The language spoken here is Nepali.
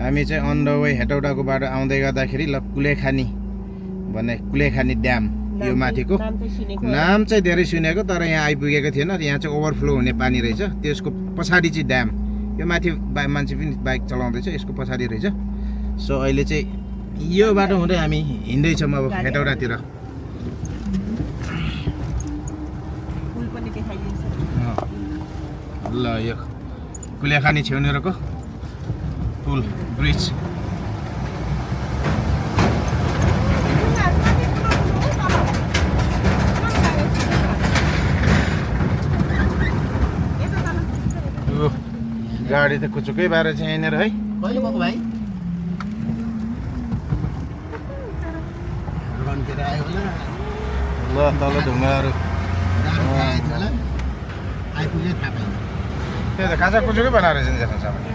हामी चाहिँ अन द वे हेटौडाको बाटो आउँदै गर्दाखेरि ल कुलेखानी भन्ने कुलेखानी ड्याम यो माथिको नाम चाहिँ धेरै सुनेको तर यहाँ आइपुगेको थिएन यहाँ चाहिँ ओभरफ्लो हुने पानी रहेछ त्यसको पछाडि चाहिँ ड्याम यो माथि मान्छे पनि बाइक चलाउँदैछ यसको पछाडि रहेछ सो अहिले चाहिँ यो बाटो हुँदै हामी हिँड्दैछौँ अब हेटौडातिर ल यो कुलेखानी छेउनेरको पुल ब्रिज गाडी त कुचुकै भएर चाहिँ यहाँनिर है कहिले भएको भाइ आयो होला ल तल ढुङ्गाहरू आइपुग्यो थाहा पाइन्छ त्यही त काँचा कुचुकै बनाएर चाहिँ